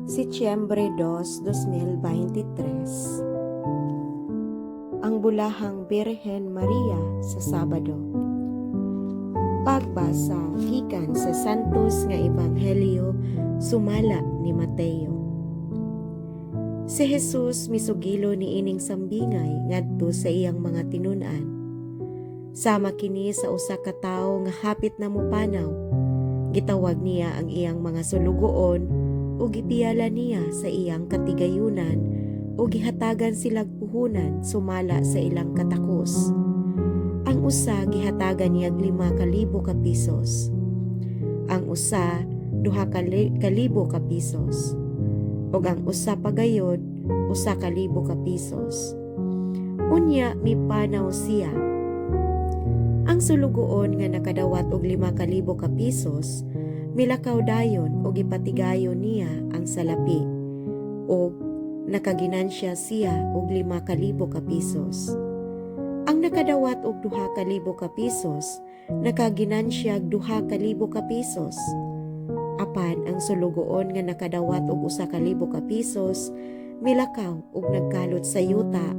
Setyembre 2, 2023. Ang Bulahang Birhen Maria sa Sabado. Pagbasa gikan sa Santos nga Ebanghelyo sumala ni Mateo. Si Jesus misugilo niining sambingay ngadto sa iyang mga tinun-an. Sama kini sa usa ka tawo nga hapit na mopanaw. Gitawag niya ang iyang mga sulugoon ug gipiyala niya sa iyang katigayunan ug gihatagan silag puhunan sumala sa ilang katakos. Ang usa gihatagan niyag 5,000 ka pesos. Ang usa 2,000 ka pesos. Ug ang usa pa gayod 1,000 ka pesos. Unya mipanaw siya. Ang sulugoon nga nakadawat og 5,000 ka pesos milakaw dayon ug gipatigayon niya ang salapi ug nakaginansya siya og 5,000 ka pesos. Ang nakadawat og 2,000 ka pesos nakaginansya og 2,000 ka pesos. Apan ang sulugoon nga nakadawat og 1,000 ka pesos milakaw ug nagkalot sa yuta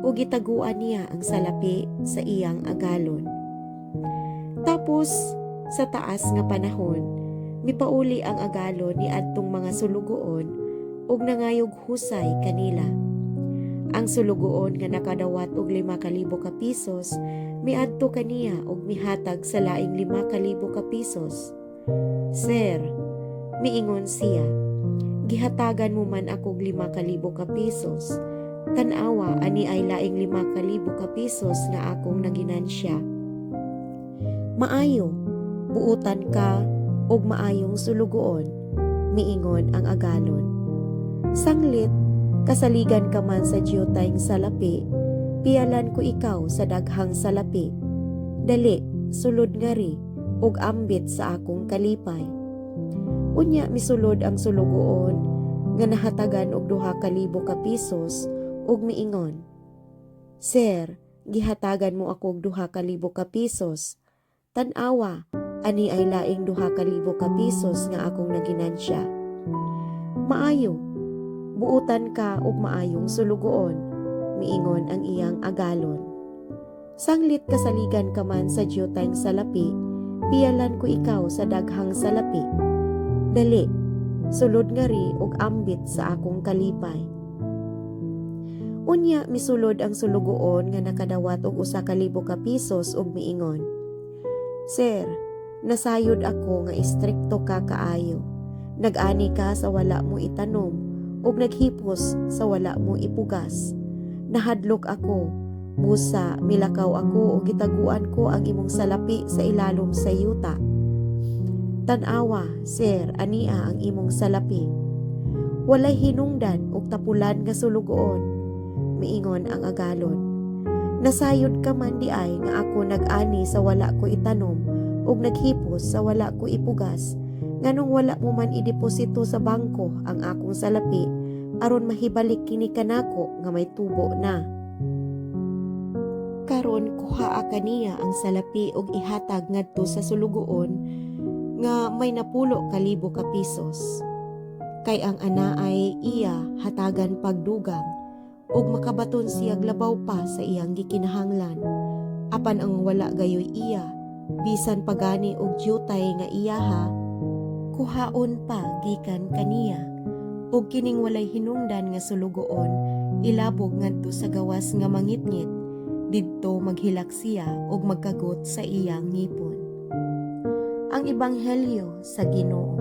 ug gitaguan niya ang salapi sa iyang agalon. Tapos sa taas nga panahon, mipauli ang agalon ni adtong mga sulugoon ug nangayog husay kanila. Ang sulugoon nga nakadawat og 5,000 ka pesos miadto kaniya ug mihatag sa laing 5,000 ka pesos. "Sir," miingon siya, "gihatagan mo man akog 5,000 ka pesos. Tan-awa, ani ay laing 5,000 ka pesos nga akong naginansya." "Maayo, buutan ka ug maayong sulugoon," miingon ang agalon. "Sanglit kasaligan ka man sa diyutayng salapi, piyalan ko ikaw sa daghang salapi. Dali, sulod ngari ug ambit sa akong kalipay." Unya misulod ang sulugoon nga nahatagan og 2,000 ka pesos ug miingon, "Sir, gihatagan mo ako og 2,000 ka pesos. Tan-awa, ani ay laing 2,000 ka pesos nga akong naginansya." "Maayo, buutan ka og maayong sulugoon," miingon ang iyang agalon. "Sanglit kasaligan ka man sa diyutayng salapi, piyalan ko ikaw sa daghang salapi. Dali, sulod ngari ug ambit sa akong kalipay." Unya misulod ang sulugoon nga nakadawat og 1,000 ka pesos ug miingon, "Sir, nasayod ako nga istrikto ka kaayo. Nag-ani ka sa wala mo itanom ug naghipos sa wala mo ipugas. Nahadlok ako, busa milakaw ako ug gitaguan ko ang imong salapi sa ilalom sa yuta. Tan-awa, sir, ania ang imong salapi." "Walay hinungdan ug tapulan nga sulugoon," miingon ang agalon. "Nasayod ka man diay nga ako nag-ani sa wala ko itanom ug naghipos sa wala ko ipugas. Nganong wala mo man ideposito sa bangko ang akong salapi aron mahibalik kini kanako nga may tubo na? Karon kuhaa kaniya ang salapi ug ihatag ngadto sa sulugoon nga may 10,000 ka pesos. Kay ang anaay iya hatagan pagdugang ug makabaton siyag labaw pa sa iyang gikinahanglan. Apan ang wala gayoy iya, bisan pagani og dyutay nga iyaha, kuhaon pa gikan kaniya. Ug kining walay hinungdan nga sulugoon ilabog ngadto sa gawas nga mangitngit, didto maghilak siya ug magkagot sa iyang ngipon." Ang Ebanghelyo sa Ginoo.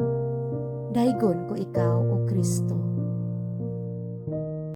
Daygon ko ikaw, O Kristo.